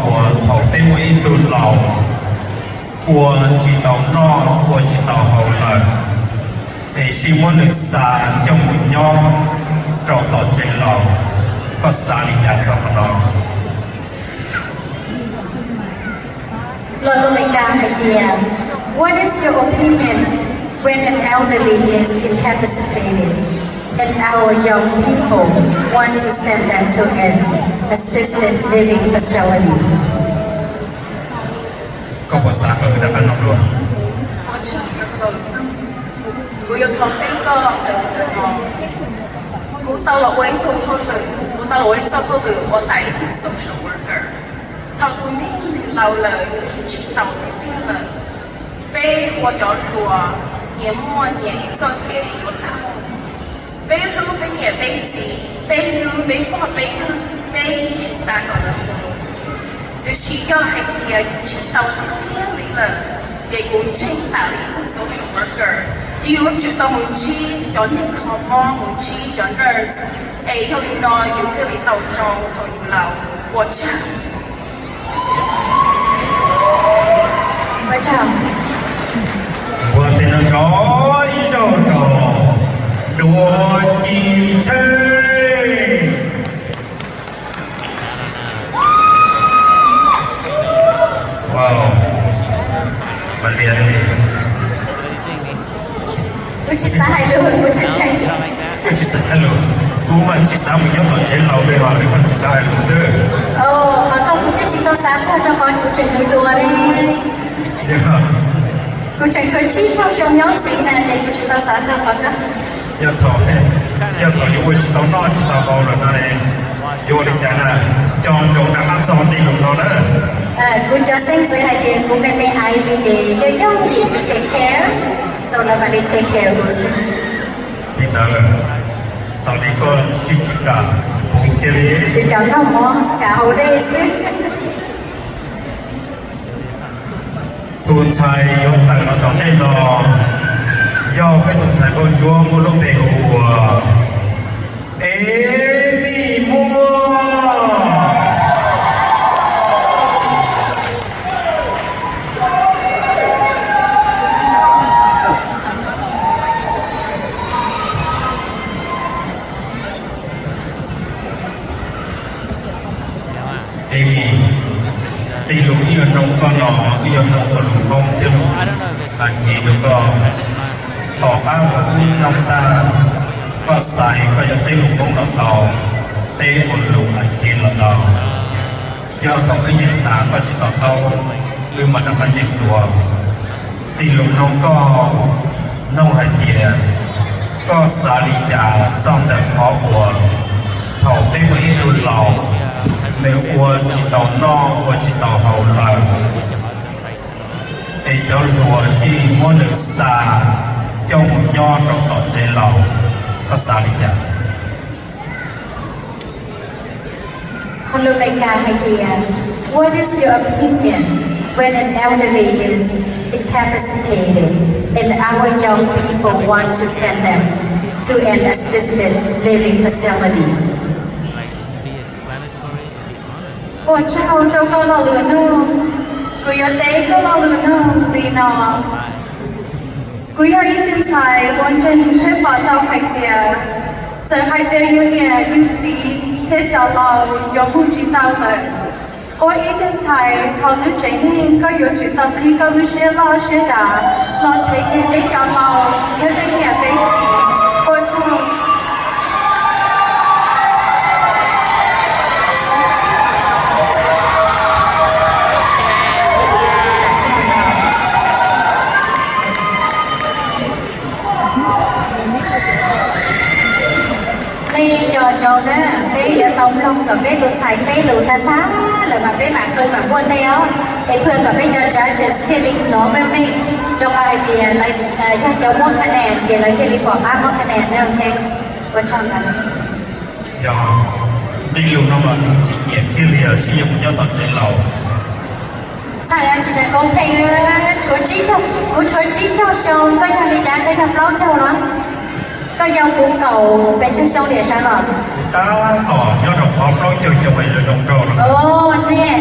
Uas thaum peb muaj ib tug laus ua tsis tau noj ua tsis tau haus lawm, es sij muab nws xa coj mus nyob rau tom tsev laus, koj xav li cas txog qhov no? Los lus Amelikas hais tias, What is your opinion when an elderly is incapacitated and our young people want to send them to an assisted living facility? Koj puas xav kom wb rov qab noj dua? Kuv yuav thov teb koj, kuv tau los ua ib tug hauj lwm, kuv tau los ua ib txoj hauj lwm ua tas ib tug social worker. Thaum tus neeg nws laus lawm, nws tsis tau tiag tiag lawm, peb ua cov hluas nyias muaj nyias ib txoj kev ua tau. Peb hlub peb niam peb txiv, peb hlub peb pog peb yawg, peb tsis xav kom lawv mus. Tiam sis yog hais tias yus tsis tau tiag tiag li lawm, ces kuv ntseeg tas li ib tug social worker, yus yuav tsum tau mus ntsib cov neeg kho mob, mus ntsib cov nurse, es yog li no yus thiaj li tau zoo thaum yus laus. Ua tsaug. Ua tej no rov ib zaug rau Duav Ci Tsheej. Kuv tsis xav hais lus, kuv tseem, kuv tsis xav hais lus, kuv mas tsis xav mus nyob tom tsev laus li os, koj tsis xav hais lus xwb. Qhov koj kuv twb tsis tau xav txog rau qhov kuv tseem hluas hluas li. Kuv tseem tshuav tsib caug xyoo nyob ntxiv na ces kuv tsis tau xav txog qhov koj. Yog thaum, yog thaum yuav ua tsis tau noj tsis tau haus lawm no, yuav ua li cas na? Nco ntsoov rov qab txog tej lus no na. Kuv cov xeeb ntxwv hais tias kuv me me aiv li ces yog yooj yim tsum take care, so lawv mam li take care kuv xwb. Li ntawd, thaum li koj sib tsis kam, tsis kam noj mov, kam haus dej xwb. Tus ntxhais yuav tawm los tom ntej no yog peb tus ntxhais nkauj ntsuab muaj lub npe hu ua Ev Tij Muaj. Ev Tij, tij lus wb yuav noog koj no, wb yuav noog ua lus Hmoob thiab lus Askiv rau koj. Tom qab uas wb noog tag, koj xaiv koj yuav teb lus Hmoob los tau, teb ua lus Askiv los tau. Yog thaum wb nyeem tas koj tsis to taub, wb mam rov qab nyeem dua. Tij lus noog koj, noog hais tias koj xav li cas txog ntawm qhov uas thaum peb muaj ib tug laus, nws ua tsis tau noj ua tsis tau haus lawm, es cov hluas sij muab nws xa coj mus nyob rau tom tsev laus, koj xav li cas? Qhov lus Amelikas hais tias, What is your opinion when an elderly is incapacitated and our young people want to send them to an assisted living facility? Ua tsaug rau koj lo lus nug. Kuv yuav teb koj lo lus nug li no. Kuv yog ib tug ntxhais uas ntseeg thiab pom tau hais tias, txawm hais tias yus niam yus txiv thiab cov laus yuav mus tsis tau lawm, ua ib tug ntxhais hauv lub tsev neeg koj yuav tsum tau qhib koj lub siab loj siab dav los thev kiag peb cov laus thiab peb niam peb txiv. Ua tsaug. Nej nco ntsoov na, peb yuav tau mloog kom peb tus ntxhais teb lus tag tag lawm mas peb mam qw mam npuaj ntej os. Es pheej kom peb cov judges thiaj li hnov meej meej, rau qhov hais tias yog cov muab คะแนน ces lawv thiaj li pom qab muab คะแนน na, ok. Ua tsaug ntawd. Yog, tij lus no mas kuv tsis nyiam kiag li os, sib yuav mus nyob tom tsev laus. Txhais tsis hais koob pheej, tshuav tsib caug, kuv tshuav tsib caug xyoo, koj yog li cas, koj yog plaub caug los? Koj yog kuv kaum pes tsawg xyoo tiam sis los? Kuv tab tom nyob rau qhov plaub caug xyoo es zoo zoo nraug los. Ov, nej,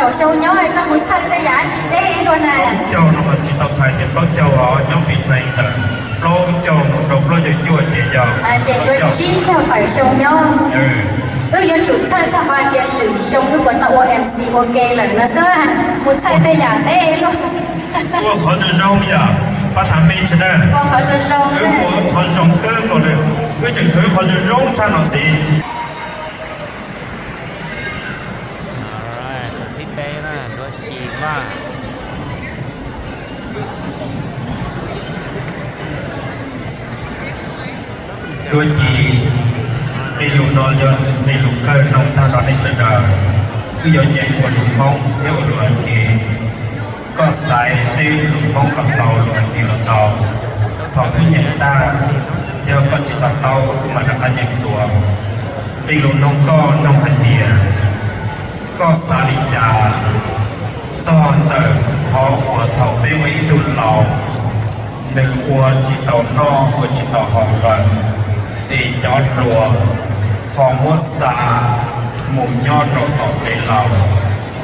Xyoo nyob koj mus txhawj tej yam tsis deb dua na. Plaub caug no mas tsis tau txhais tias plaub caug os, nyob pes tsawg ntawm plaub caug mus rau plaub caug cuaj ces yog. Ces tshuav tsib caug tawm xyoo nyob. Wb yuav tsum txhawj txog qhov tias lwm xyoo wb puas tau ua MC ua ke lawm no xwb. Mus txhawj tej yam deb luaj. Ua qhov zoo zoo yom, pab tham me tsis na. Ua qhov zoo zoo. Wb ua qhov zoo kawg nkaus li, wb tseem tshuav ib qhov zoo zoo tshaj no ntxiv. Tus thib peb na, Duab Ci Vaj. Duab Ci, tej lus no yog tej lus kawg nyob tag nrho nej sawv daws, wb yuav nyeem ua lus Hmoob thiab ua lus Askiv. Koj xaiv tej lus Hmoob los tau, lus Askiv los tau. Thaum wb nyeem tag, yog koj tsis to taub wb mam rov qab nyeem dua. Tej lus no koj nug hais tias, koj xav li cas txog ntawm qhov uas thaum peb muaj ib tug laus, nws ua tsis tau noj ua tsis tau haus lawm, es cov hluas ho muab xa mus nyob rau tom tsev laus,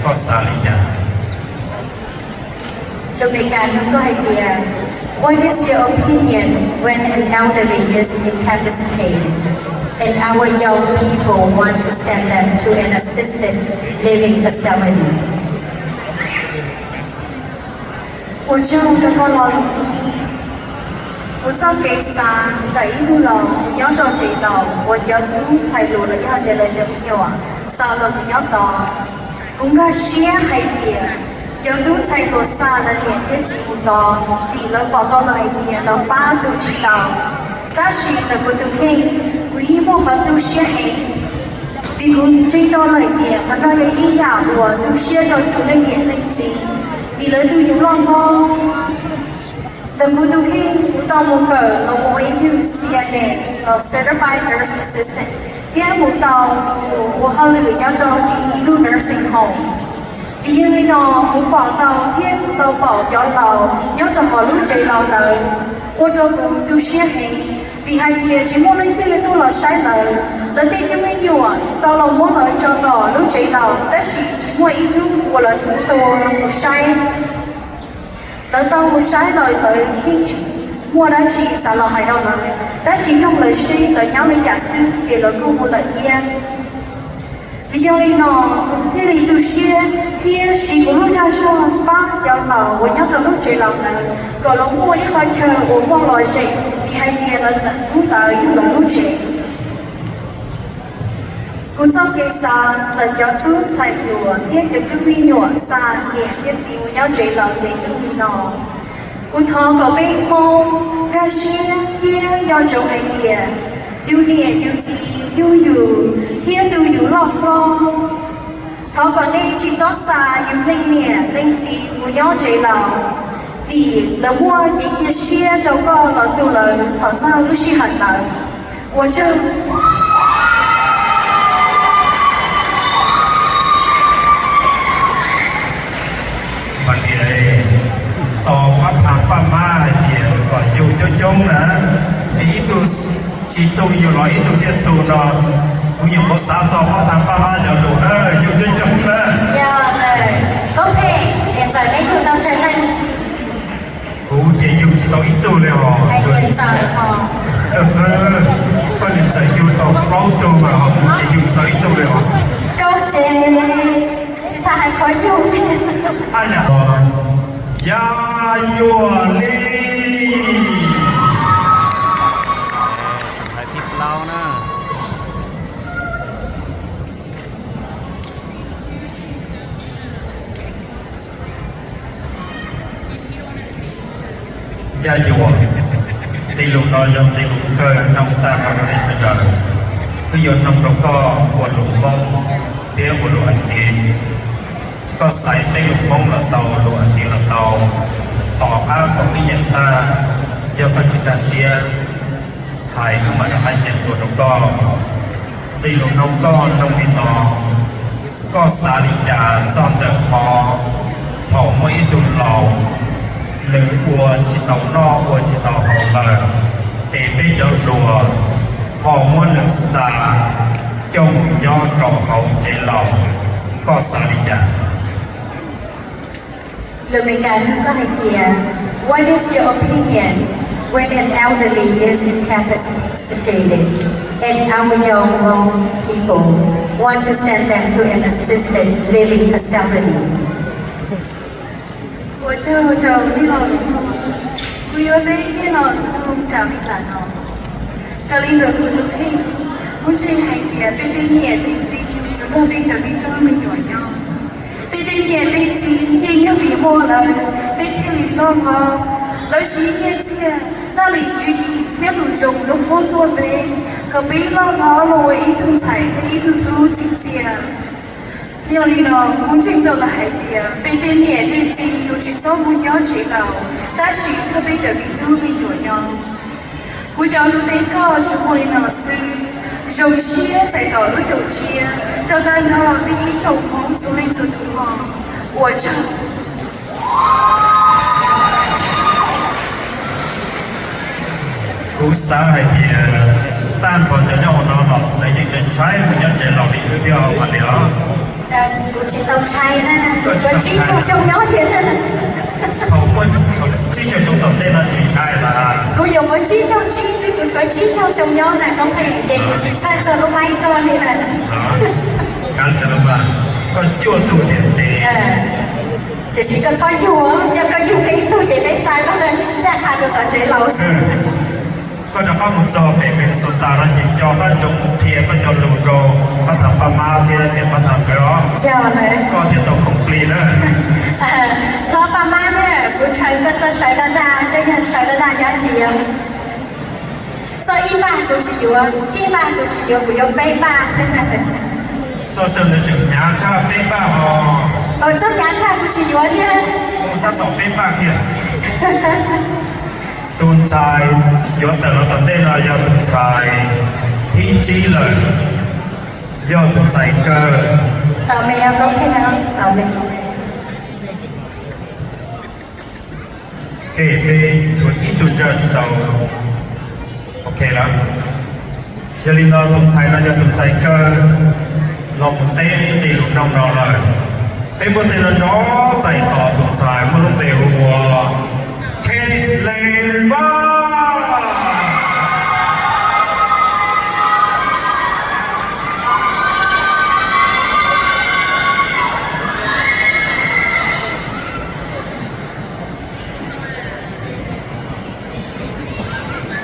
koj xav li cas? Lus Meskas nug koj hais tias, What is your opinion when an elderly is incapacitated and our young people want to send them to an assisted living facility? Ua tsaug rau koj lo lus nug. Kuv txoj kev xav ntawm ib tug laus nyob rau tsev laus uas cov tub ntxhais hluas los yog tias lawv cov me nyuam xa los mus nyob tod, kuv nkag siab hais tias cov tub ntxhais hluas xa lawv niam thiab txiv mus tod vim lawv pom tau lawm hais tias lawv pab tus tsis tau. Tab sis ntawm kuv tus kheej, kuv yeej muaj qhov tu siab heev, vim kuv ntseeg tau lawm hais tias qhov no yog ib yam uas tu siab rau tus leej niam leej txiv, vim lawv tu yus loj hlob. Ntawm kuv tus kheej, kuv tau mus kawm los ua ib tug C N A, los Certified Nurse Assistant, thiab mus tau mus ua hauj lwm nyob rau ib lub nursing home. Vim yog li no, kuv pom tau thiab kuv tau pom cov laus nyob rau hauv lub tsev laus ntawd, ua rau kuv tu siab heev, vim hais tias tsis muaj leej twg tuaj los saib lawv. Lawv tej tub me nyuam tau los muab lawv tso tom lub tsev laus, tab sis tsis muaj ib hnub uas lawv tau mus saib. Lawv tau mus saib los lawv yeej tsis muaj dab tsi xav los hais rau lawv, tab sis nug lawv seb lawv nyob li cas xwb ces lawv kuj mus lawm thiab. Vim yog li no, kuv thiaj li tu siab thiab siv kuv lub dag zog pab cov laus uas nyob rau lub tsev laus ntawd kom lawv muaj ib qho chaw uas muaj lom zem, vim hais tias lub ntawd yog lawv lub tsev. Kuv txoj kev xav ntawm cov tub ntxhais hluas thiab cov tub me nyuam xa niam thiab txiv mus nyob tsev laus ces yog li no. Kuv thov kom peb Hmoob nkag siab thiab nco ntsoov hais tias yus niam yus txiv yug yus thiab tu yus loj hlob. Thov kom nej tsis txhob xa yus leej niam leej txiv mus nyob tsev laus, vim lawv muaj kev cia siab rau koj los tu lawv thaum txog lub sij hawm ntawd. Ua tsaug. Tos pab tham paj mab hais tias kom yug coob coob na, es ib tug tsis tu yus los ib tug thiaj tu no. Kuv nyuam qhuav xav txog pab tham paj mab cov lus na, yug coob coob na. Koob pheej, niam ntxawm neb yug tau tsawg leej? Kuv ces yug tsis tau ib tug li os. Koj niam ntxawm yug tau plaub tug mas kuv ces yug tsis tau ib tug li os. Koj ces tsis tas hais qhov yug. Yaj Yuam Lis. Yaj Yuam, tej lus no yog tej lus kawg noog tag nrho rau nej sawv daws. Wb yuav noog rau koj ua lus Hmoob thiab ua lus Askiv. Koj xaiv teb lus Hmoob los tau, lus Askiv los tau. Tom qab thaum wb nyeem tag, yog koj tsis nkag siab, hais wb mam rov qab nyeem dua rau koj. Tej lus noog koj noog li no: koj xav li cas txog ntawm qhov thaum muaj ib tug laus, nws ua tsis tau noj ua tsis tau haus lawm, es peb cov hluas ho muab nws xa coj mus nyob rau hauv tsev laus? Koj xav li cas? Lus Amelikas nug koj hais tias, what is your opinion when an elderly is incapacitated and our young Hmong people want to send them to an assisted living facility? Ua tsaug rau nej los lus nug. Kuv yuav teb nej los lus nug raws li tas no. Raws li ntawm kuv tus kheej, kuv ntseeg hais tias peb tej niam tej txiv yuav tsum nrog peb cov me tub me nyuam nyob. Peb tej niam tej txiv yeej nyob vim muaj lawv, peb thiaj li loj hlob. Lawv siv nyiaj txiag, laj lim tswv yim thiab lus zoo lub qhuab ntuas peb, kom peb loj hlob los ua ib tug ntxhais thiab ib tug tub txim txiaj. Yog li no, kuv ntseeg tau lawv hais tias peb tej niam tej txiv yuav tsis txhob mus nyob tsev laus, tab sis nrog peb cov me tub me nyuam nyob. Kuv cov lus teb koj tsuas muaj li no xwb. Zoo siab txais tos lub xyoo tshiab rau tag nrho peb ib tsoom Hmoob txhua leej txhua tus mog. Ua tsaug. Kuv xav hais tias tag nrho cov nyob hauv no los lawv yeej tseem ntshai mus nyob tsev laus li wb thiab mas li os. Kuv tsis tau ntshai na, kuv tshuav tsib caug xyoo nyob thiab. Thaum muaj tsib caug xyoo tom ntej no ces ntshai lawm. Kuv yuav muaj tsib caug tsib xwb, kuv tshuav tsib caug xyoo nyob na koob pheej, ces kuv tsis txhawj txog lub maib koj li lawm. Kav liam los mas, koj cuaj tug niam tsev. Tiam sis koj txhob yug, yog koj yug peb ib tug ces peb xa koj ncaj qha rau tom tsev laus xwb. Koj rov qab mus txog pem Minnesota no ces nco qab ntsoov qhia koj cov lus rau pab tham pab mab thiab niam pab tham nkawd os. Yog lawm. Koj thiaj tau khoom plig na. Hlob pab mab na, kuv ntshaw koj txoj sawv daj daj, seb yog sawv daj daj yam tsis yog. Txoj ib npaj kuv tsis yuav, tsib npaj kuv tsis yuav, kuv yuav peb npaj xwb. Txoj sawv ntawd tseem hnyav tshaj peb npaj os. Txoj hnyav tshaj kuv tsis yuav thiab. Tab tom peb npaj kiag. Tus ntxhais yuav tawm los tom ntej no yog tus ntxhais thib tsib lawm, yog tus ntxhais kawg. Tau me, koob pheej, tau me. Ces peb tshuav ib tug ntsa tsis tau. Ok lawm. Yog li no tus ntxhais no yog tus ntxhais kawg los mus teb nqe lus noog no lawm. Peb muab tej no rov txais tos tus ntxhais muaj lub npe hu ua Kheej Leej Vaj.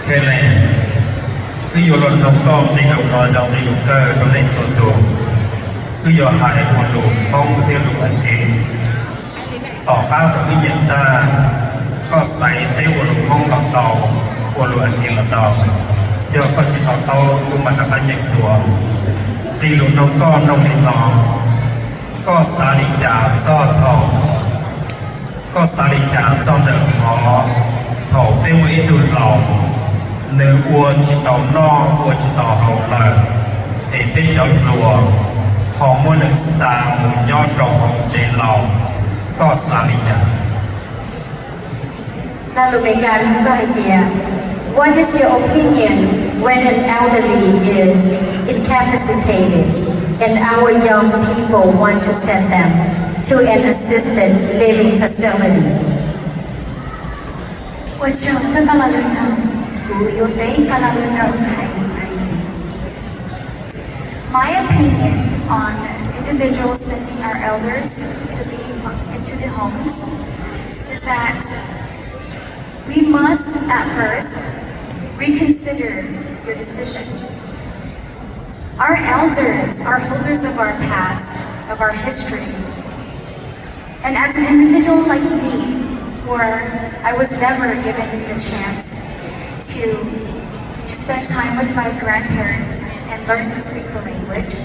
Kheej Leej, wb yuav los noog koj nqe lus no yog nqe lus kawg rau nej txhua tus. Wb yuav hais ua lus Hmoob thiab lus Askiv. Tom qab thaum wb nyeem tag, koj xaiv teb ua lus Hmoob los tau, ua lus Askiv los tau. Yog koj tsis to taub wb mam rov qab nyeem dua. Nqe lus noog koj noog li no: koj xav li cas txog thaum, koj xav li cas txog ntawm qhov thaum peb muaj ib tug laus, nws ua tsis tau noj ua tsis tau haus lawm, es peb cov hluas ho muab nws xa mus nyob rau hauv tsev laus, koj xav li cas? Lus Amelikas nug koj hais tias, what is your opinion when an elderly is incapacitated and our young people want to send them to an assisted living facility? Ua tsaug rau koj lo lus noog, kuv yuav teb koj lo lus noog hais lus Askiv. My opinion on individuals sending our elders to the, into the homes is that we must, at first, reconsider your decision. Our elders are holders of our past, of our history. And as an individual like me, where I was never given the chance to, to spend time with my grandparents and learn to speak the language,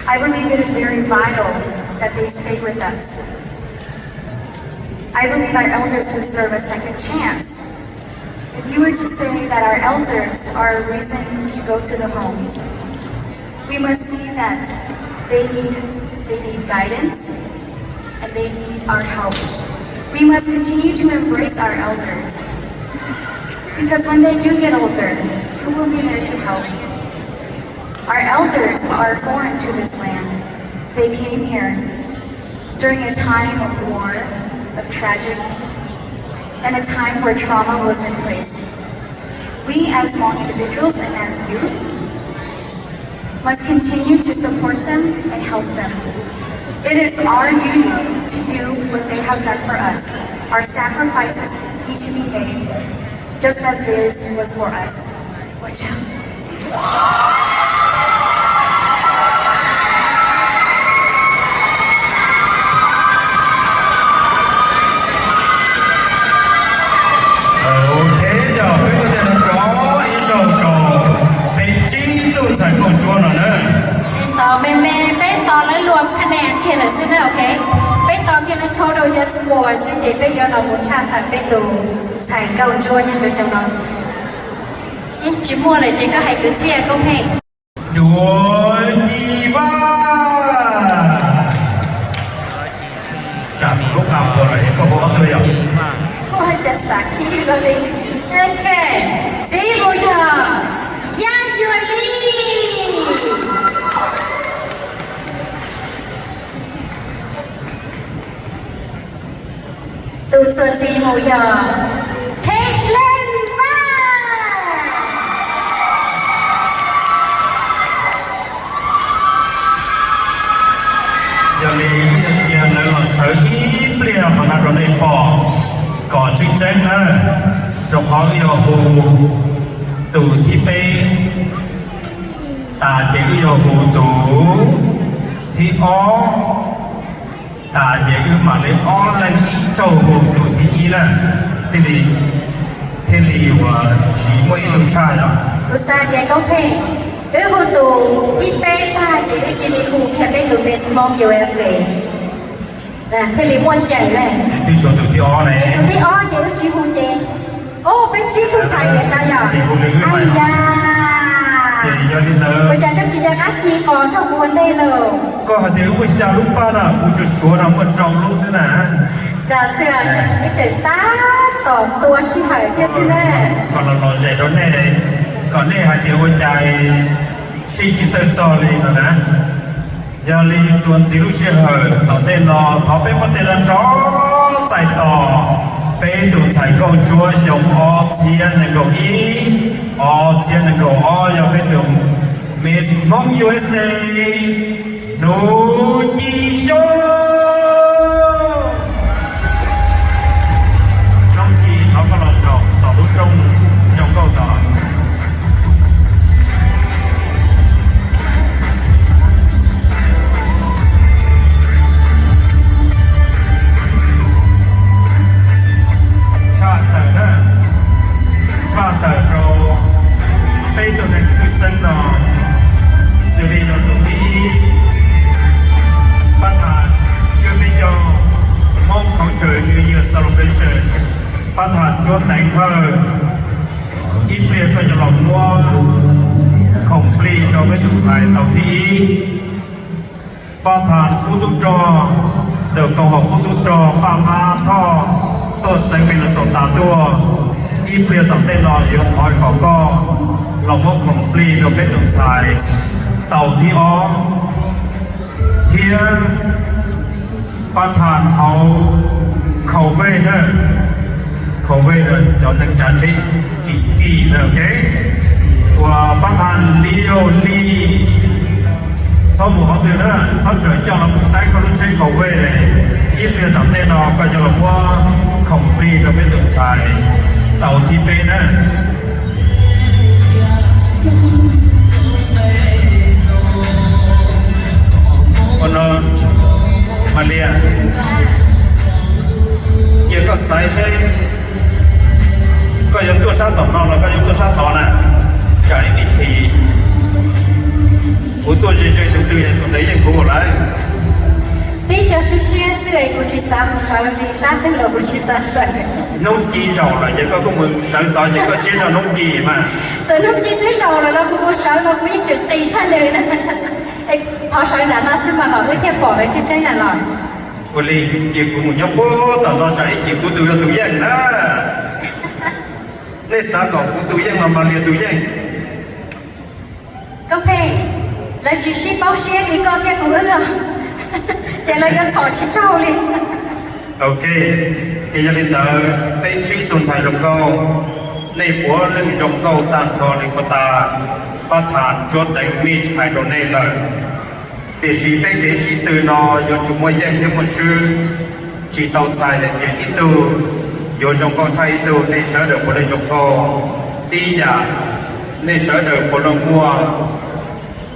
I believe it is very vital that they stay with us. I believe our elders deserve a second chance. If you were to say that our elders are a reason to go to the homes, we must see that they need, they need guidance and they need our help. We must continue to embrace our elders, because when they do get older, who will be there to help? Our elders are foreign to this land. They came here during a time of war, of tragedy and a time where trauma was in place. We, as Hmong individuals and as youth, must continue to support them and help them. It is our duty to do what they have done for us. Our sacrifices need to be made, just as theirs was for us. Ua li yog peb kuj tij no rov ib zaug rau peb tsib tug ntxhais nkauj ntsuab no na. Tos me me peb tos lawv luag ka ne kiag lawm xwb na, ok. Peb tos kiag lawv total yog score xwb ces peb yuav los mus tshaj tawm peb tus ntxhais nkauj ntsuab nyob rau xyoo no. Tsis muaj lawm ces koj hais kwv txhiaj Koob Pheej. Duav Ci Vaj. Tsam lub qa puas lawm es koj hu ob tug yog? Ua cas xav khib luaj li. Ok, txiv mus yog Yaj Yuam Lis. Tus txuas ntxiv mus yog Theb Leej Vaj. Yog li wb yuav cia lawv los sawv ib pliag qhov no rau nej pom kom tseeb tseeb na, rau qhov wb yuav hu tus thib peb tas ces wb yuav hu tus thib ob tas ces wb mam li ob leeg ib tsaug hu tus thib ib na, thiaj li, thiaj li uas tsis muaj ib tug tshaj yom. Kuv xav tias Koob Pheej, wb hu tus thib peb tag ces wb cia li hu kiag peb tus Miss Hmoob U S A thiaj li muaj ceem ne. Twb tsuas tus thib ob ne. Tus thib ob ces wb tsis hu ces, o, peb tsib tug ntxhais yam sav yom. Ces hu li wb hais. Ua cas koj tsis nco qab ci qos nrog kuv ua ntej lawm? Koj hais tias wb muaj xya lub paj na, kuv suav suav no muaj rau lub xwb na. Cas xwb, wb tseem tab tom tua sij hawm thiab xwb na. Kom los los zem rau nej, kom nej hais tias ua cas sij tsis txawj txog li no na. Yog li txuas ntxiv lub sij hawm tom ntej no thov peb muab tej no rov txais tos peb tus ntxhais nkauj ntsuab xyoo ob txhiab nees nkaum ib, ob txhiab nees nkaum ob yog peb tus Miss Hmoob U S A, Nuj Ci Xyooj. Nuj Ci, thov koj los zaum tom lub rooj zoo nkauj tod. Tshaj tawm na, tshaj tawm rau peb tug neeg tshwj xeeb no, xws li yog tus thib ib, pab thas tswv peb cov Hmoob Culture New Year Celebration, pab thas Tsuab Teev Thawj, ib pliag koj yuav los muab khoom plig rau peb tus ntxhais tau thib ib. Pab thas qub tub rog, ntawm koom haum qub tub rog Paj Mab Thoj tuaj xeev Minnesota tuaj, ib pliag tom ntej no yuav thov kom koj los muab khoom plig rau peb tus ntxhais tau thib ob, thiab pab thas hauv COVID na, COVID na, cov neeg tsav tsheb kim kim na, ok. Uas pab thas Liaus Lis, txhob mus qhov twg na, txhob tseem coj los mus saib koj lub tsheb COVID na, ib pliag tom ntej no koj yuav los muab khoom plig rau peb tus ntxhais tau thib peb na. Ua no, Mas Lias, cia koj xaiv seb koj yuav tuaj sab tom no los koj yuav tuaj sab tod na. Tsam ib me chim kuv tuaj ze ze tus twg tus ntawd yeej kuv lawm. Peb cov siab siab xwb es kuv tsis xav mus sawv li, sab twg los kuv tsis xav sawv. Hnub Ci zaum lawm ces koj kuj mus sawv tod ces koj siab nrog Hnub Ci mas. Txawm Hnub Ci twb zaum lawm los kuv mus sawv los kuv yeej tseem qis tshaj nws na. Thov sawv nram no xwb mas los wb thiaj pom lawv tseeb tseeb na los. Ua li cia kuv mus nyob puag tom no tsam ib chim kuv tus yog tus yeej na. Nej xav kom kuv tus yeej los Mas Lias tus yeej. Koob Pheej, lawv tsis sib paub siab li koj thiab kuv wb, ces lawv yuav txhom tsis tsaug li. Ok, ces yog li ntawd peb tsib tus ntxhais zoo nkauj, nej puav leej zoo nkauj tag nrho li puag ta, pab tham tsuab teev mij hais rau nej lawm. Tiam sis peb kev sib tw no yuav tsum muaj yeej thiab muaj swb, tsis tau txhais hais tias ib tug yuav zoo nkauj tshaj ib tug, nej sawv daws puav leej zoo nkauj tib yam, nej sawv daws puav leej muaj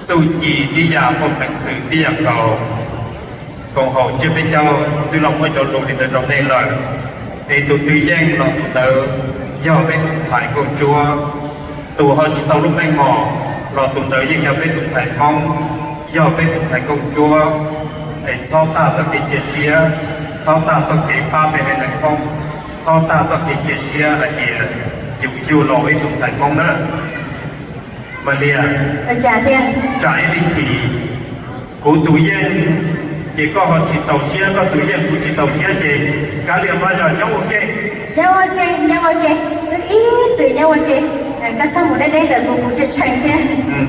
txuj ci tib yam, muaj peev xwm tib yam nkaus. Koom haum tsiab peb caug twb los muab cov lus li ntawd rau nej lawm, es tus twg yeej los tus ntawd yog peb tus ntxhais nkauj ntsuab. Tus ho tsis tau lub meej mom los tus ntawd yeej yog peb tus ntxhais Hmoob, yog peb tus ntxhais nkauj ntsuab. Es txhob tag txoj kev cia siab, txhob tag txoj kev pab peb haiv neeg Hmoob, txhob tag txoj kev cia siab hais tias yus yug los ib tug ntxhais Hmoob na. Mas Liag, tsam ib pliag kuv tus yeej ces koj ho tsis txaus siab, koj tus yeej kuv tsis txaus siab ces kav liam mas yog nyob ua ke. Nyob ua ke, nyob ua ke, wb ib txwm nyob ua ke. Koj txhob mus deb deb ntawm kuv, kuv tshee tshee thiab,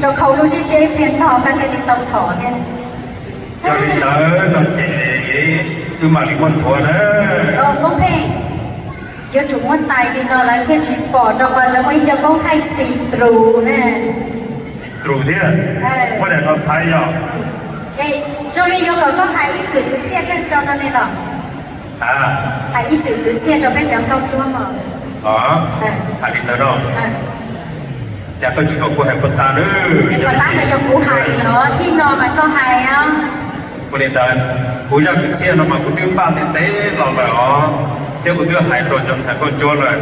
rau qhov lub siab siab ib pliag ntog koj thiaj li tau txhom thiab. Yog li ntawd no ces wb mam li muab nthuav na. Koob Pheej, yuav tsum muab tais li no lawv thiaj tsis pom, rau qhov lawv muaj ib co koob thaij xis trus na. Xis trus thiab. Muab daim no thaiv yog. Zoo li yuav kom koj hais ib txwm kwv txhiaj thiaj tso no ne los. Hais ib txwm kwv txhiaj rau peb cov nkauj ntsuab no. Hais li ntawd no. Cas koj tsis kom kuv hais puag ta na? Puag ta mas yog kuv hais los thib no mas koj hais os. Ua li ntawd, kuv zaj kwv txhiaj no mas kuv twb npaj ntev ntev los lawm os, thiab kuv twb hais rau cov ntxhais nkauj ntsuab lawm.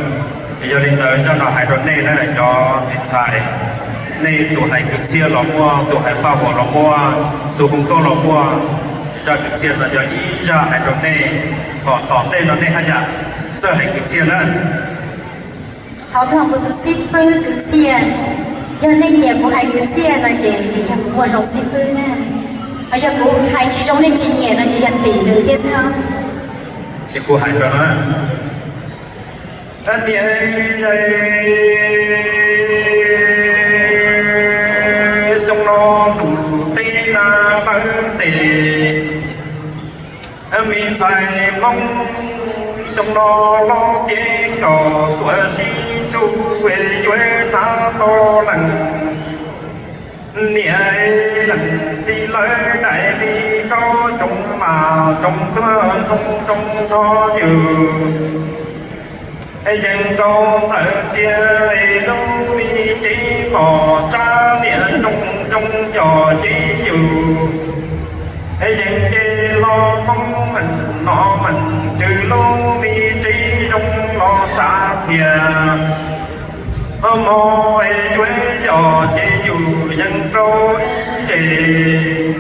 Yog li ntawd zaj no hais rau nej na cov me ntxhais, nej tus hais kwv txhiaj los muaj, tus hais paj huam los muaj, tus hu nkauj los muaj, zaj kwv txhiaj no yog ib zaj hais rau nej, kom tom ntej no nej haj yam txawj hais kwv txhiaj na. Thov mloog kuv tus xib fwb kwv txhiaj, yog nej nyiam kuv hais kwv txhiaj no ces vim yog kuv muaj zoo xib fwb na. Ho yog kuv hais tsis zoo nej tsis nyiam no ces yog tim nws thiab xwb os. Ces kuv hais rau na. Niam, xyoo no ntuj teb na lawm tes, me ntxhais Hmoob xyoo no hlob tiav nkaus tuaj sib tsuj yuav hnab tau leej. Niam, leej txiv lawv daim me kaub tsoom mas tsoom tuag zoo zoo tho yus. Yeej rau ntawm tiag lub me cev mos tsab niam zoo zoo yog cev yus. Yeej ces hlo Hmoob meej no meej tswv lub me tsev zoo los sav thiab. Hmo yuav yog ces yus yeej rau ib zes.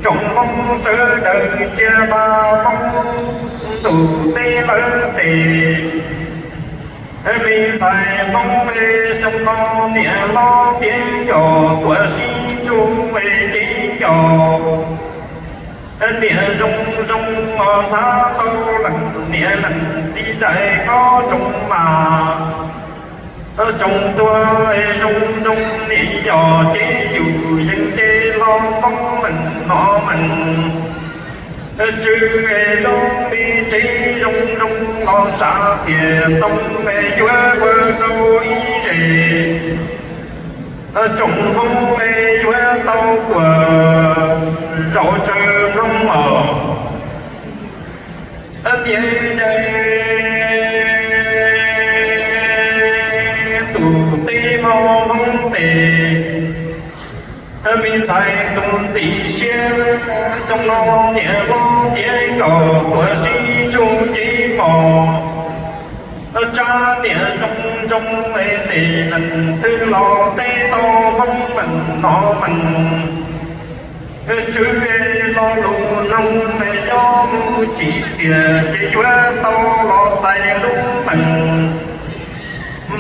Tsoom Hmoob sawv daws tsiaj paj Hmoob ntuj teb lawm tes, me ntxhais Hmoob xyoo no niam hlob tiav nkaus tuaj sib tsuj cev nkaus. Niam zoo zoo os hnab tau leej, niam leej txiv daim kaub tsoom mas tsoom tuag zoo zoo, niam yog ces yus yeej ces hlo Hmoob meej no meej tswv lub me tsev zoo zoo los sav thiab ntoo yuav ua rau ib zes. Tsoom Hmoob yuav tau kuas zaum tsawg mloog os. Tiav tus teb Hmoob Hmoob tes, me ntxhais tus ntxim siab, xyoo no niam hlob tiav nkaus tuaj sib tsuj cev mos tsab niam zoo zoo tes, leej twg los teb tau Hmoob meej no meej tswv lo lus noog, nyob mus tsis txias ces yuav tau los txais lub meej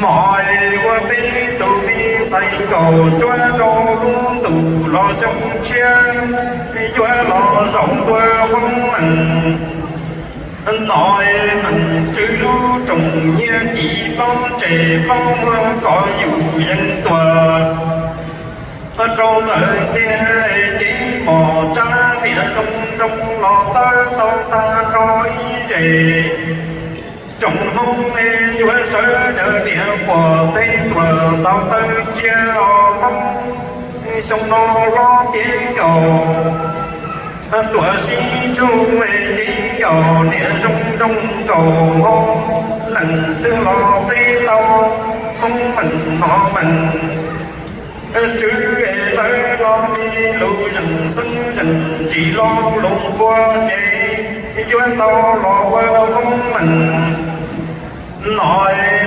mom ua peb tus me ntxhais nkaus tsuab rau lub ntuj los xyoo tshiab, yuav los zaum ntua Hmoob meej no meej tswv lub rooj nyiaj ci plaub ntses plaub muag kom yus yeej tuag. Rau ntawm tiag cev mos tsab niam zoo Zoo los tawb tau tag nrho ib zes, tsoom Hmoob yuav sawv daws niam puas teb tuam ntau tawb tsiaj os Hmoob. Xyoo no hlob tiav nkaus, tuam sib tsuj ceev nkaus, niam zoo zoo nkaus hlob, leej twg los teb tau Hmoob meem no meem. Tswv lawv los me lus zeem xeeb zeem ntsis los lus qhua ces yuav tau los ua Hmoob meem no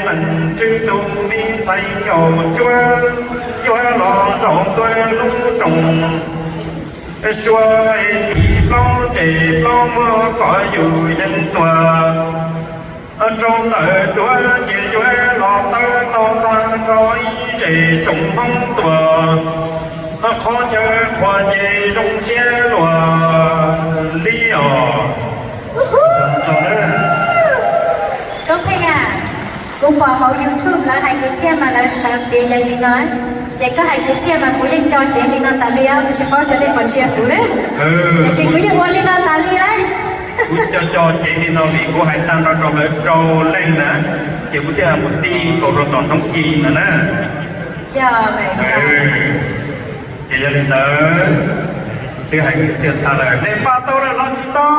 meem. Tswv tus me ntxhais nkaus tsuab yuav los zaum tuaj lub rooj, sua tis plaub ntses plaub muag kom yus yeej tuag. Rau ntawm duav ces yuav los tawb tau tag nrho ib zes tsoom Hmoob tuam, qhov chaw qhuas ces zoo siab luag li os. Koob Pheej, kuv pom hauv YouTube lawv hais kwv txhiaj mas lawv sawv piav yog li no, ces koj hais kwv txhiaj mas kuv yeej coj cev li no tas li, kuv tsis paub xyov nej puas ntsia kuv na, tiam sis kuv yeej ua li no tas li lawm. Kuv coj coj cev li no vim kuv hais tag nrho rau lawv rau leej na, ces kuv thiaj mus tij nkaus rau tom roob kis ntawd na. Ces yog li ntawd, twb hais kwv txhiaj tag lawm, nej npaj tau lawm los tsis tau?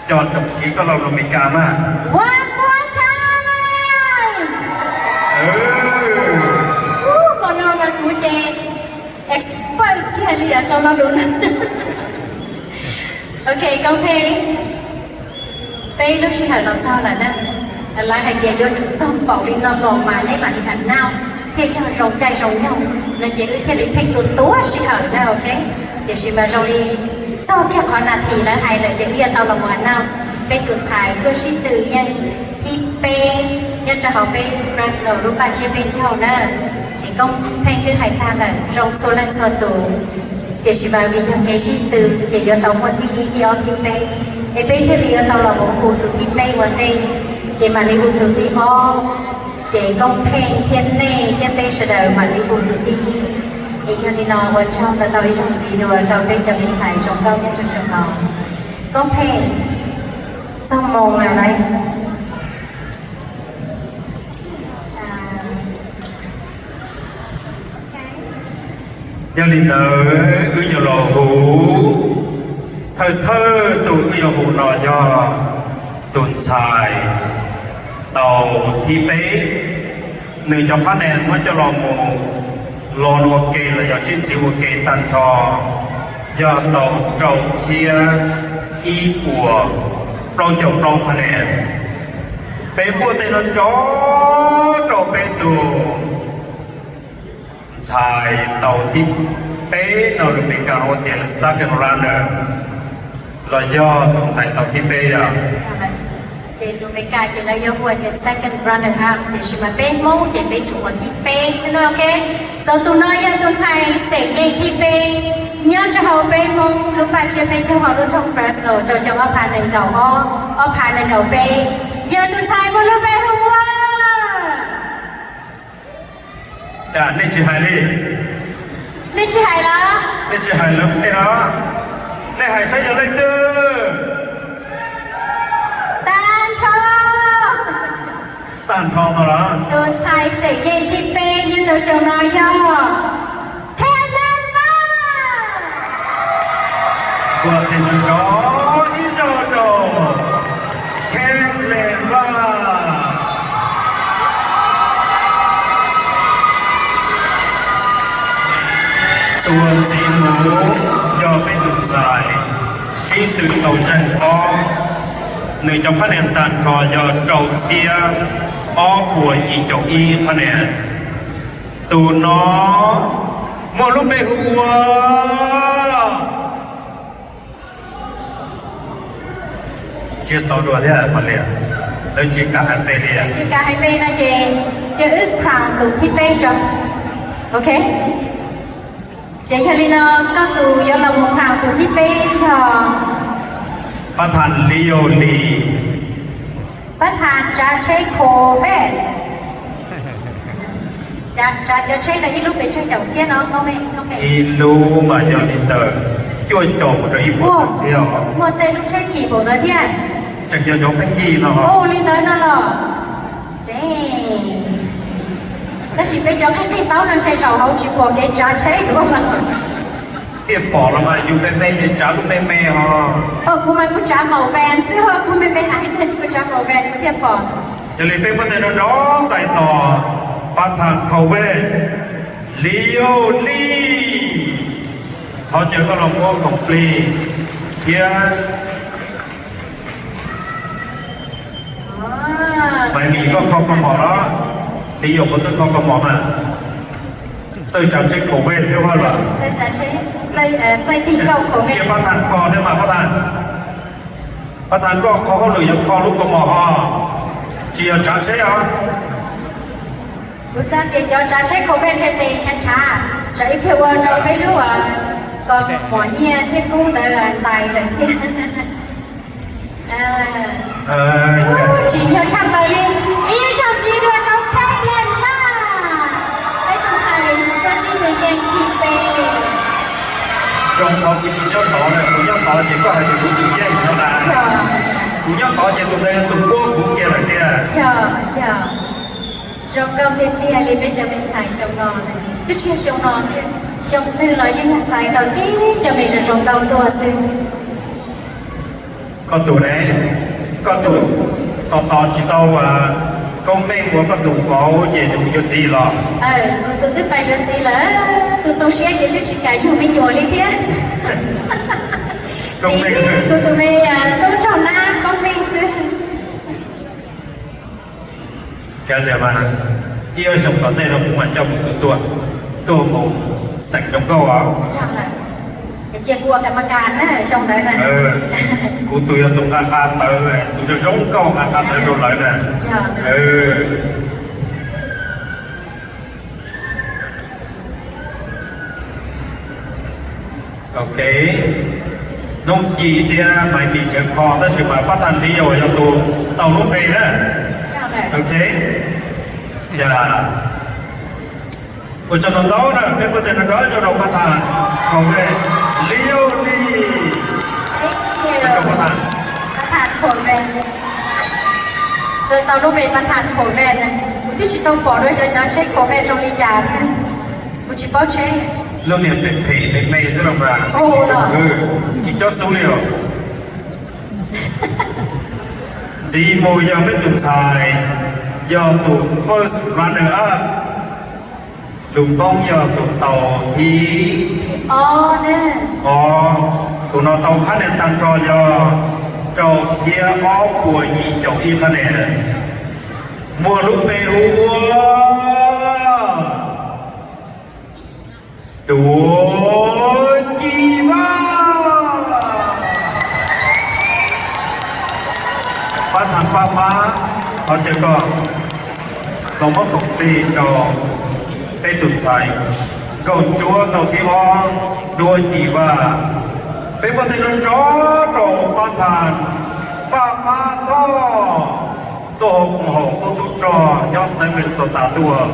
Coj tsoom siv koj los lus Meskas mas. Qhov no mas kuv ces expert kiag li rau lo lus. Ok, Koob Pheej, peb lub sij hawm los txog lawm na. Lawv hais tias yuav tsum txog npaum li no los mas neb mam li announce thiaj yog zoo caij zoo nyoog no ces wb thiaj li pheej tus tuav sij hawm na, ok. Tiam sis mas zoo li txog kiag qhov nas this lawv hais lawm ces wb yuav tau los mus announce peb tus ntxhais tuaj sib tw yeej thib peb nyob rau hauv peb Fresno lub paj tsiab peb caug na. Es Koob Pheej twb hais tag lawm zoo txhua leej txhua tus, tiam sis mas vim yog kev sib tw ces yuav tau muaj thib ib thib ob thib peb, es peb thiaj li yuav tau los mus hu tus thib peb ua ntej, ces mam li hu tus thib ob, ces Koob Pheej thiab nej thiab peb sawv daws mam li hu tus thib ib. Es yog li no ua tsaug ntau tau ib zaug ntxiv dua rau peb cov me ntxhais zoo nkauj nyob rau xyoo no. Koob Pheej, txog moo lawm lauj. Yog li ntawd wb yuav los hu, thawj thawj tus wb yuav hu no yog tus ntxhais tau thib peb. Nws cov qhab nen muab coj los mus lo ua ke los yog sib txwv ua ke tag nrho yog tau rau txhiab ib puas plaub caug plaub qhab nen. Peb npuaj tes no nrov rau peb tus ntxhais tau thib peb no lus Meskas hu tias second runner, los yog tus ntxhais tau thib peb yog. Ces lus Meskas ces lawv yuav hu tias second runner up, tiam sis mas peb Hmoob ces peb tsuas hu thib peb xwb no, ok. Xav tus no yog tus ntxhais xeem yeej thib peb nyob rau hauv peb Hmoob lub paj tsiab peb caug hauv lub rooj Fresno rau xyoo ob phav nees nkaum ob, ob phav nees nkaum peb, yog tus ntxhais muaj lub npe hu ua Nej tsis hais li. Nej tsis hais lawm. Nej tsis hais lawv peb los? Nej hais saib yog leej twg? Tag nrho. Tag nrho no los? Tus ntxhais xeem yeej thib peb nyob rau xyoo no yog Kevin Vaj. Ua tes nrov ib zaug rau Kevin Vaj. Txuas ntxiv mus yog peb tus ntxhais sib tw tau zeeg ob, nws cov qhab nen tag nrho yog rau txhiab ob puas yim caum ib qhab nen. Tus no muaj lub npe hu ua Tsis tau dua thiab mas li, lawv tsis kam hais npe li. Tsis kam hais npe no ces, ces wb crown tus thib peb tso. Ok. Ces yog li no, koj tus yuav los mus crown tus thib peb yog Pab Thas Liv Yau Lis. Pab Thas Tsav Tsheb Kho Vej. Tsav cov tsheb no ib lub pes tsawg caum txhiab no? Ib lub mas yog li ntawm cuaj caum mus rau ib puas txhiab os. Muaj tej lub tsheb kim npaum ntawd thiab. Tseem yog cov pheej yig no. Ua li ntawd no los. Tab sis peb cov qig qig taub no ntshe zaum hauv tsis pom kev tsav tsheb. Thiaj pom los mas yus me me ces tsav lub me me os. Kuv mas kuv tsav maum ves xwb, kuv me me hais kuv tsav maum ves kuv thiaj pom. Yog li peb muab tej no nrov txais tos pab thas Khau Vej, Liv Yauj Lis, thov caw koj los muab khoom plig thiab. Maiv Mis, koj kho kaus mom los? Liv Yauj, koj txawj kho kaus mom mas. Txawj tsav tsheb Khau Vej thiab los? Cia pab thas kho thiab mas pab thas. Pab thas, koj qhov hauj lwm yog kho lub kaus mom os, tsis yog tsav tsheb os. Kuv xav tias cov tsav tsheb Khau Vej ntshe tes tshav tshav, tsam ib pliag ua rau peb lub kaus mom nyiaj thiab kub ntawd ntais lawm thiab. Tsim nyog tshaj plaws li, ib zaug ntxiv dua rau Thailand na. Peb tus ntxhais tuaj sib nws yeej tim pes. Zoo qhov kuv tsis nyob tod na, kuv nyob tod ces koj hais tias kuv tus yeej no na. Kuv nyob tod ces tus ntawd yog tus puab kuv kiag lawm tiag. Zoo nkauj tiag tiag li peb cov me ntxhais xyoo no, twb tsis yog xyoo no xwb, xyoo twg los yeej yog xaiv tau tib cov me zoo zoo nkauj tuaj xwb. Koj tus ne, koj tus tos tos tsis tau koob meej ua koj tus vauv ces nws mus yuav txiv los? Kuv tus twb pais yuav txiv lawm, tus tu siab ces twb tsis kam yug me nyuam li thiab. Kuv tus me tub nrog nab koob meej xwb. Kav liam mas, ib ob xyoo tom ntej no kuv mam coj kuv tus tuaj, tuaj mus xeem zoo nkauj os. Cia kuv ua kam mas kas na xyoo ntawd na. Kuv tus yog tus nqa nqa tawv, tus zoo zoo nkauj nqa nqa tawv rau lawv na. Ok, Nuj Ci thiab Maiv Mis nkawd kho tab sis mas pab thas Liv Yauj yog tus tau lub npe na. Ok, ua tsaug ntau ntau na, peb muab tej no nrov coj rau pab thas Khau Vej, Liv Yauj Lis. Ua tsaug pab thas. Tau lub npe pab thas Khau Vej, kuv twb tsis tau pom dua xyov cov tsheb Khau Vej zoo li cas thiab, kuv tsis paub tsheb. Lub niag phem phem me me xwb los mas, tsis cob xub li os. Ntxiv mus yog peb tus ntxhais, yog tus first runner up, lus Hmoob yog tus tau thib ob, tus no tau qhab niag tag nrho yog rau txhiab ob puas yim caum ib qhab niag, muaj lub npe hu ua Tuam Ci Vaj. Pab thas Paj Mab, thov caw koj los muab khoom plig rau peb tus ntxhais Nkauj Ntsuab tau thib ob, Tuam Ci Vaj. Peb muab tej nrov nrov rau pab thas Paj Mab Thoj, tuaj hauv koom haum tuaj tub rog nyob xeev Minnesota tuaj.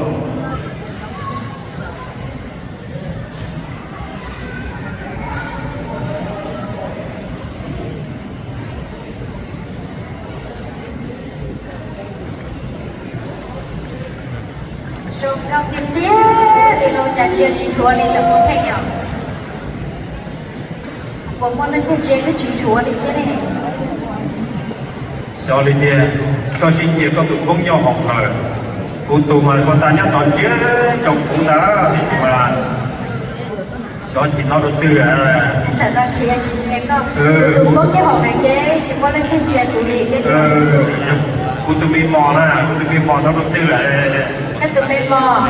Zoo nkauj tiag tiag li los cas ntsia tsis dhuav li lawm puas pheej yom? Puas muaj leej twg ntsia twb tsis dhuav li thiab ne? Xyov li tiag, koj sib cia koj tus Hmoob nyob hoom lawm, kuv tus mas koj tas nyob tod ntsia tsoom kuv ntag, tiam sis mas xyov tsis hnov dua twg. Tsam no khiav tsis ntsia koj, kuv tus Hmoob nyob hoom lawm ces tsis muaj leej twg ntsia kuv li thiab. Kuv tus me mos na, kuv tus me mos hnov dua twg lawm? Koj tus me mos,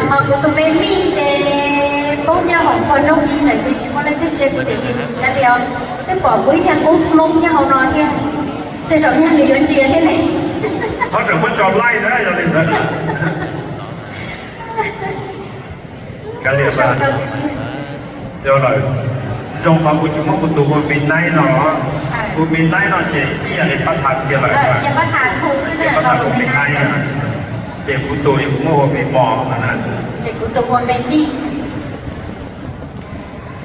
ho kuv tus me mij ces poob nyob hoom pog noob ib lawm ces tsis muaj leej twg ntsia kuv tiam sis kav liam, kuv twb pom kuv ib niag qub Hmoob nyob hauv no thiab, tej zaum yog nws yuav ntsia thiab ne. Txhob rawm muab tso laij na yog li ntawd. Kav liam mas, yog lawm, zoo qhov kuv tsis muab kuv tus hu me naib no, hu me naib no ces ib yam li pab thas kiag lawm, cia pab thas hu me naib. Ces kuv tus yog kuv muab ua me mos no na. Ces kuv tus ua me mij.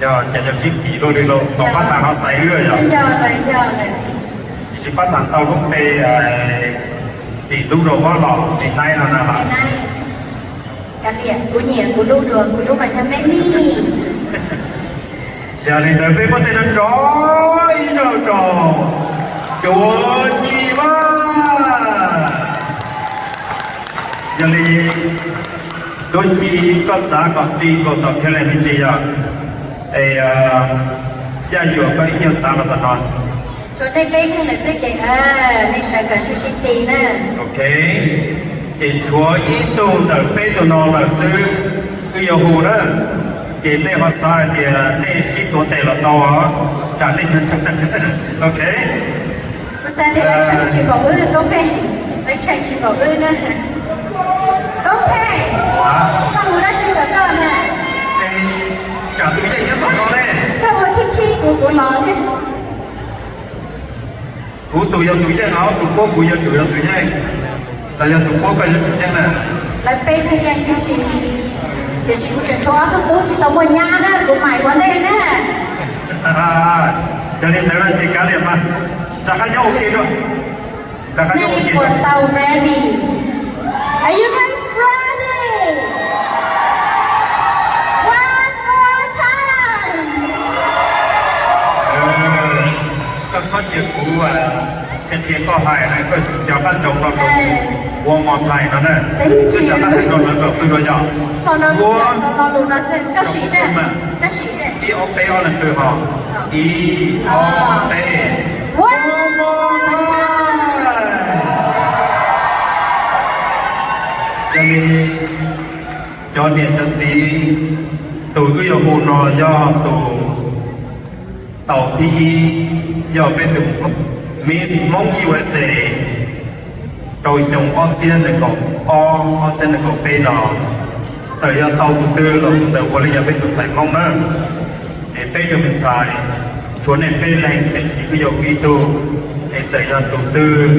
Yog ces yog sib kis luaj li lauj, tom pab tas ho xaiv wb yog. Tiam sis pab tas tau lub npe ntxim hlub dua pob los me naib no na los. Kuv nyiam kuv lub dua, kuv lub mas yog me mij. Yog li ntawd peb muab tej no tso ib zaug rau Duab Ci mas. Yog li Duab Ci, koj txav kom ti nkaus tom kiag li me ntsis yog, es Yaj Yuam koj ib nyuag txav los tom no. Tshuav nej peb leeg lawm xwb ces nej sawv kom sib sib ti na. Ok, ces tshuav ib tug ntawm peb tug no lawm xwb, wb yuav hu na. Ces nej ho xav hais tias nej sib tuav tes los tau, tsam nej, ok. Kuv xav tias lawv tshee tsis pom wb, Koob Pheej, lawv tshee tsis pom wb na. Koob Pheej, koj mus dab tsi ntawm koj na? Tsam tus yeej nyob tom no ne. Koj ua khib khib kuv, kuv los thiab. Kuv tus yog tus yeej os, tus puab kuv yuav tsum yog tus yeej. Txawm yog tus puab koj yuav tsum yeej na. Lawv peb leeg yeej tiam sis, tiam sis kuv tseem tshuav ob tug tub tsis tau muaj nyab na, kuv mam ua ntej na. Yog li ntawd no ces kav liam mas, rov qab nyob ua ke dua. Rov qab nyob ua ke dua. Tau ready. Are you guys ready? One more time. Koj txhob cia kuv qhia qhia koj hais na, koj cov qab ntsoov lo lus one more time no na. Koj cov qab hais no lawv kom qw dua yog. One more time. Ib ob peb ob leeg qw ho. Ib ob peb. One more time. Yog li cov niam cov txiv, tus wb yuav hu no yog tus tau thib ib, yog peb tus Miss Hmoob U S A rau xyoo ob txhiab nees nkaum ob, ob txhiab nees nkaum peb no. Txawm yog tau tus twg los tus ntawd puav leej yog peb tus ntxhais Hmoob na. Es peb tug me ntxhais, tshuav nej peb leeg tiam sis kuj yog kuv ib tug, es txawm yog tus twg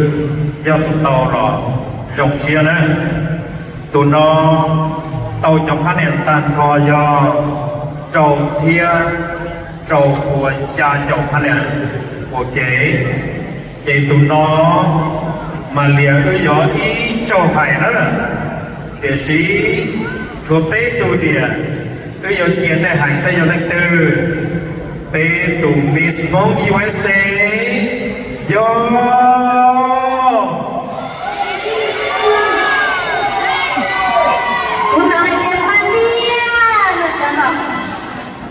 yog tus tau los zoo siab na. Tus no tau cov phab niam tag nrho yog rau txhiab rau pua xya caum phab niam ua ke. Ces tus no mas liam wb yuav ib tsaug hais na, tiam sis tshuav peb tug niam, wb yuav cia nej hais saib yog leej twg. Peb tus Miss Hmoob U S A yog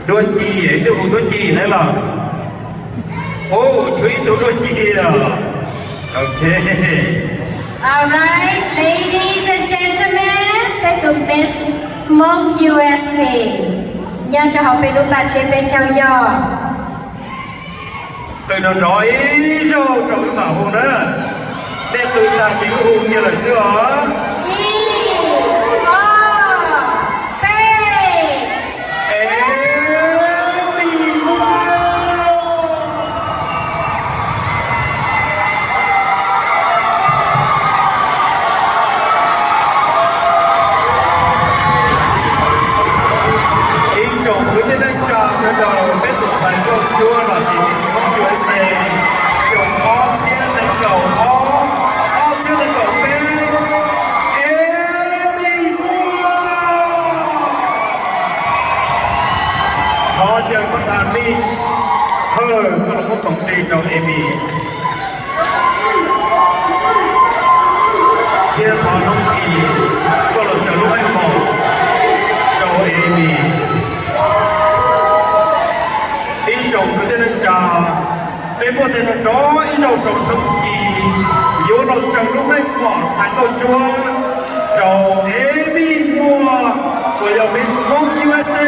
Duab Ci, twb hu Duab Ci na los. Ub, tshuav ib tug Duab Ci os. Ok. Alright, ladies and gentlemen, peb tus Miss Hmoob U S A nyob rau hauv peb lub paj tsib peb caug yog. Qw nrov nrov ib zaug rau wb mam hu na. Nej qw tag ces wb hu kiag lawm xwb os. Ib, ob, peb. Emi Muas. Ib tsoom kwv tij neej tsa sawv daws, peb tus ntxhais nkauj ntsuab los sis Miss Hmoob U S A xyoo ob txhiab nees nkaum ob, ob txhiab nees nkaum peb, Emi Muas. Thov caw pab thas Miss Hawj koj los muab koom plig rau Emi. Thiab thov Noob Kis koj los tsaws lub meej mom rau Emi. Ib tsoom kwv tij neej tsa, peb muab tej no rov ib zaug rau Noob Kis yuav los tsaws lub meej mom ntxhais nkauj ntsuab rau Emi Muas uas yog Miss Hmoob U S A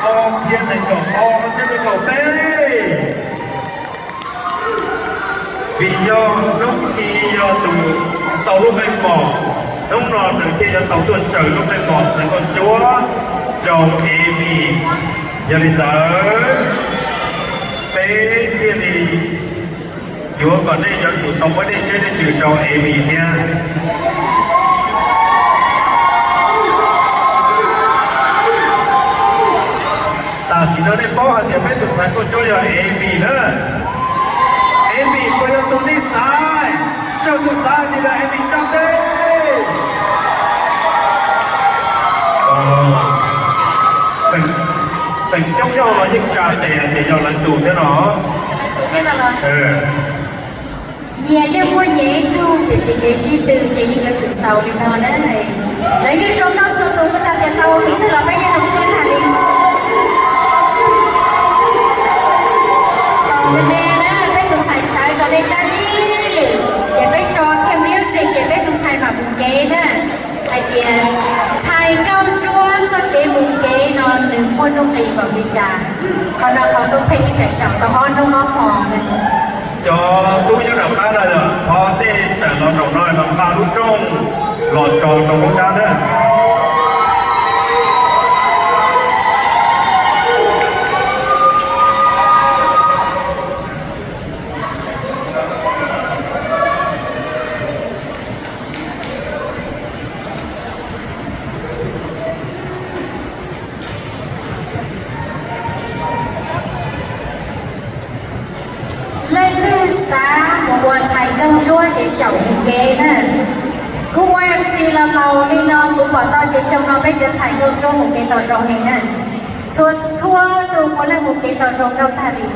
ob txhiab nees nkaum ob, ob txhiab nees nkaum peb. Vim yog Noob Kis yog tus tau lub meej mom, hnub no nws thiaj yuav tau tuaj tsaws lub meej mom ntxhais nkauj ntsuab rau Emi. Yog li ntawd, peb thiaj li yuav kom nej yuav tsum tau muab nej siab nej ntsws rau Emi thiab. Tam sim no nej paub hais tias peb tus ntxhais nkauj ntsuab yog Emi na. Emi puas yog tus nej xav? Tsawg tus xav tias yog Emi tsa tes. Feem coob coob los yeej tsa tes hais tias yog lawv tus thiab no. Nyias yeej muaj nyias ib tug tiam sis kev sib tw ces yeej yuav tsum xaus li no na. Lawv yeej zoo nkauj txhua tus, kuv xav tias tau tus twg los peb yeej zoo siab tag li. Tau me me na, peb tus ntxhais sawv rau nej saib ib lwm ces peb tso kiag music ces peb tus ntxhais mam mus kev na. Hais tias ntxhais nkauj ntsuab txoj kev mus kev no nws muaj nuj nqis npaum li cas, qhov no qhov tub pheej ib sam xyaum tau ob hnub ob hmo na. Cov tub nyob nram qab no yog qhov tej tawm los nraum no los nqa lub rooj los tso rau lub dab na. Leej twg xav mus ua ntxhais nkauj ntsuab ces xyaum mus kev na. Kuv ua M C los laus li no kuv pom tau tias xyoo no peb cov ntxhais nkauj ntsuab mus kev tau zoo heev na. Txhua txhua tus puav leej mus kev tau zoo nkauj tag li.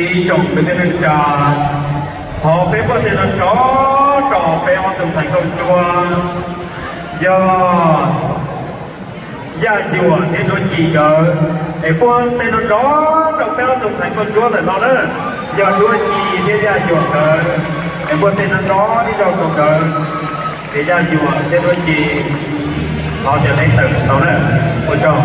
Ib tsoom kwv tij neej tsa, thov peb npuaj tej no rov rau peb ob tug ntxhais nkauj ntsuab yog Yaj Yuam thiab Duab Ci nkawd. Es npuaj tej no rov rau peb ob tug ntxhais nkauj ntsuab ntawm no na, yog Duab Ci thiab Yaj Yuam nkawd. Es npuaj tej no rov ib zaug rau nkawd, es Yaj Yuam thiab Duab Ci, thov cov neeg tawm tau na. Ua tsaug.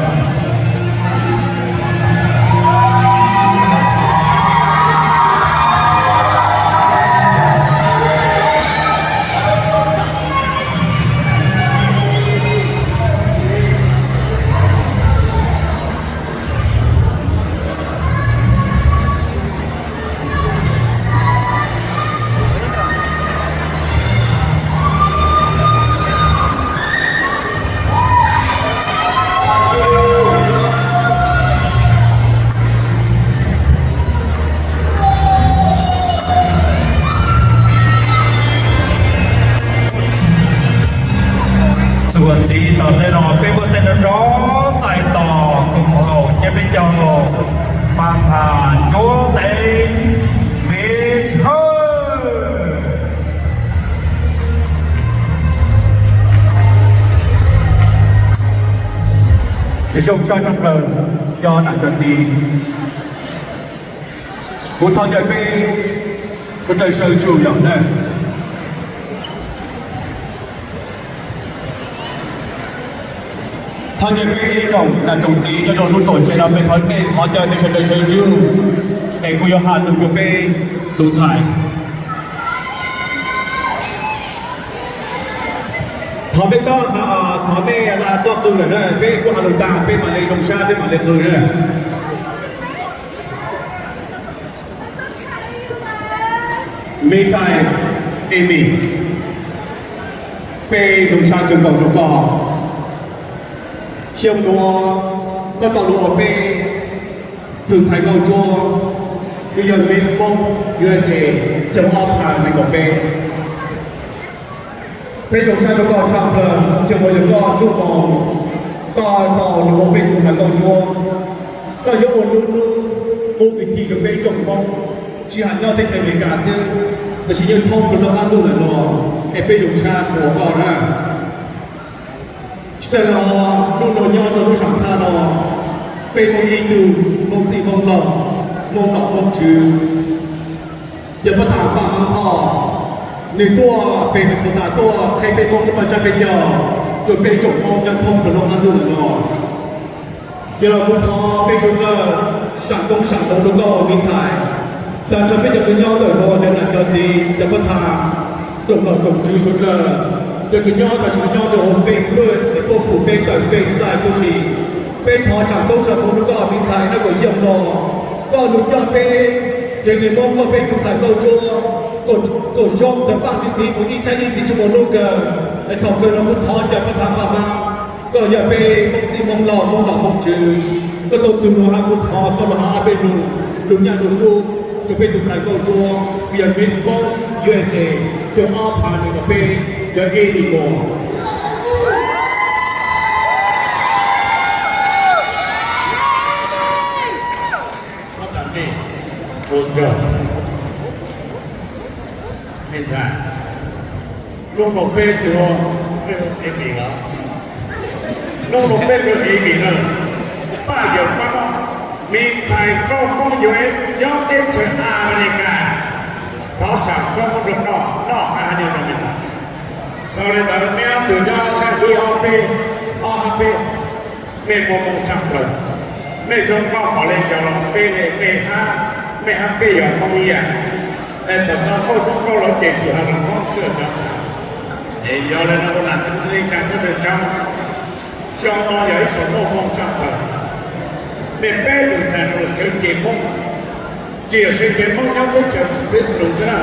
Txuas ntxiv tom ntej no peb npuaj tej no rov txais tos koom haum tsiab peb caug, Pab Thas Ntsuab Teev, Beach House. Zoo sab tshaj plaws cov nam cov txiv. Kuv thov caw peb sawv daws sawv tsees yom na. Thov caw peb ib tsoom nam tsoom txiv nyob rau lub tuam tsev no, peb thov, nej thov caw nej sawv daws sawv tsees, es kuv yuav hais lus rau peb tus ntxhais. Thov peb txhob, thov nej la txoj qw lawm na, peb kuj hais lus tag peb mam li zoo sab peb mam li qw na. Me ntxhais Emi, peb zoo sab kawg nkaus rau koj. Xyoo no koj tau los ua peb tus ntxhais nkauj ntsuab, koj yog Miss Hmoob U S A xyoo ob phav nees nkaum peb. Peb zoo sab rau koj tshaj plaws, tseem ua yog koj txuj moo, koj tau los ua peb tus ntxhais nkauj ntsuab. Koj yuav ua lub hnub qub kwv tij rau peb tsoom Hmoob, tsis hais nyob teb chaws Amelikas xwb, tab sis yeej thoob rau lub qab ntuj ntawm no, es peb zoo sab qhuas koj na. Tsis tas li no, hnub no nyob rau lub sam thaj no, peb Hmoob ib tug Hmoob txij Hmoob laug, Hmoob nom Hmoob tswv, yog Pab Thas Paj Mab Thoj, nws tuaj pem Minnesota tuaj qheb peb Hmoob lub paj tsab peb caug rau peb tsoom Hmoob nyob thoob rau lub qab ntuj ntawm no. Yog los kuv thov peb suav dlawg, sam koob sam hmoov rau koj me ntxhais. Tag nrho peb cov kws nyob ntawm no, cov nam cov txiv, cov Pab Thas, tsoom nom tsoom tswv suav dlawg, cov kws nyob tam sim no nyob rau hauv Facebook es tuaj pum peb tawm Face Live tuaj si, peb thov sam koob sam hmoov rau koj me ntxhais na, kom yog no koj lug coj peb tsev neeg Hmoob, koj peb tus ntxhais nkauj ntsuab, kom zoo tawg paj txi txiv mus ib txhiab ib txhis tsis muaj hnub kawg. Es thaum kawg no kuv thov caw Pab Thas Paj Mab, koj yog peb Hmoob txij Hmoob laug, Hmoob nom Hmoob tswv. Koj tau txug nuav hab kuv thov koj lug has ob peb lug, lug nyaj lug kub rua peb tug ntxhais nkauj ntsuab kws yog Miss Hmoob U S A xyoo ob phav nees nkaum peb, yog Emi Muas. Ua tsaug. Me ntxhais, hnub no peb tug Emi los, hnub no peb tug Emi na, paj yawg paj noj, me ntxhais nkauj Hmoob U S nyob teb chaws Amelikas, thov sam nkauj Hmoob rua koj noj qab hab nyob rua me ntxhais. Thaus le ntawd meb ob tug nyob sab ib ob peb, ob hab peb, mej muaj moob tshaj plaws, mej zoo nkauj npaum le caag los peb le mej hab, mej hab peb yog Hmoob ib yam. Es thaum tau nkauj zoo nkauj lawm ces tsuas has lug Hmoob xwb cov ntxhais. Es yog le nuav ua nam txiv neej tsaa huab tais tsaav, xyoo no yog ib xyoo muaj moob tshaj plaws. Mej peb tug ntxhais nuav sawv cev Hmoob, tsis yog sawv cev Hmoob nyob teb chaws Fresno xwb na.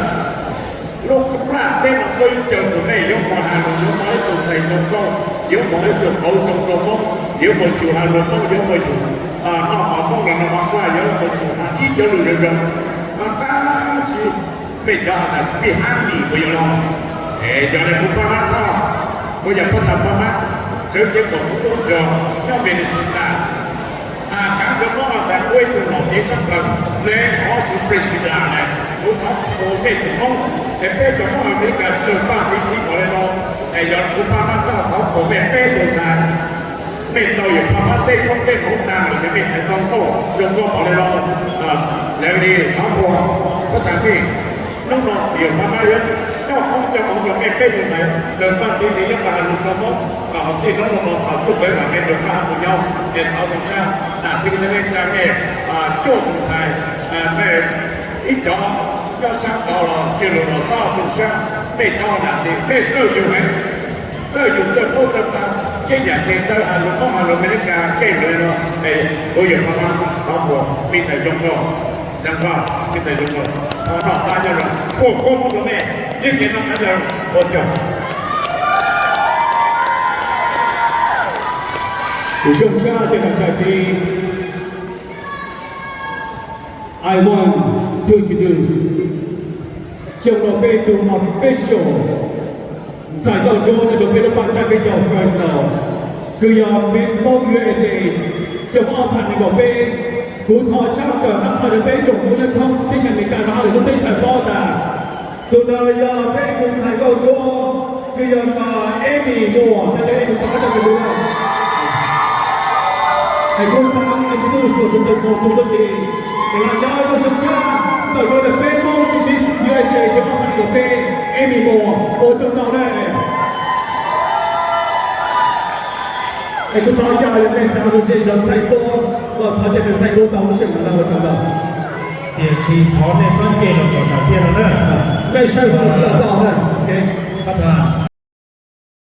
Lub plaj teb no puab yuav caw kuas mej yuav moog has lug, yuav moog ib tug ntxhais zoo nkauj, yuav moog ib tug qauv zoo rua Hmoob, yuav moog xyum has lug Hmoob, yuav moog xyum noj mov Hmoob los noj mov Hmoob, yuav moog xyum has ib cov lug zoo zoo. Ho tab sis mej cov has tas pij hab nim kuas yuav lug, es yog le kuv paj mab thoj, kuv yog pab thawj paj mab, sawv cev kuas kuv tub nrog nyob Minnesota. Has kaav rua Moob has tas kuv ib tug nom cev tshaj plaws le qhov xwm President le, kuv thov qhuas mej tug Moob, es peb cov Moob Amelikas kawg paj txiv txiv npaum le no, es yog kuv paj mab thoj thov qhuas mej peb tug ntxhais. Mej tau yawm paj mab tej koob tej hmoov taag lawm ces mej tau nkauj zoo nkauj npaum le no, lawv li thov qhuas, pab tas mej. Hnub no yawm paj mab yuav coj koob coj hmoov rua mej peb tug ntxhais kawg paj txiv txiv nyob pab has lug rua Moob, hov txij hnub no tau txuj kev vam meej rua koj hab kuv nyob, es thov tug sab nam txiv neej tsaa mej cuaj tug ntxhais, mej ib cov nyob sab tod los tsi lug los xob tug sab, mej cov nam txiv mej txawj yug heev, txawj yug txawj qhuab txawj qha, yeej yam tes taw has lug Moob has lug Amelikas keej le no, es kuv yawm paj mab thov qhuas mej ntxhais zoo nkauj, zoo nkauj, mej ntxhais zoo nkauj, thov noj qab nyob zoo, foom koob hmoov rua mej, ntsib kev noj qab nyob zoo, ua tsaug. Zoo sab cov nam cov txiv, I want to introduce xyoo no peb tug official ntxhais nkauj ntsuab nyob rua peb lub paab tsaab keb caug Fresno, kws yog Miss Hmoob U S A xyoo ob phav nees nkaum peb. Kuv thov tshaj tawm hab qha rua peb tsoom Hmoob nyob thoob teb chaws Amelikas no hab lwm lub teb chaws paub tas tus nuav yog peb tug ntxhais nkauj ntsuab kws yog Emi Muas, thov caw Emi tau qab tag sim ntua. Es kuv xaav introduce rua sawv daws txhua tug tuab si, es los nyob zoo sab tshaj ntawm nuav yog peb Hmoob tug Miss U S A xyoo ob phav nees nkaum peb, Emi Muas, ua tsaug ntau na. Es kuv thov yog yog mej xaav lug seb zog thaij duab los thov caw mej thaij duab tau lub sij hawm no na, ua tsaug ntau. Tiam sis thov nej txhob nce los tso tsam tiaj no na. Mej saib hov xwb los tau na. Pab thawj,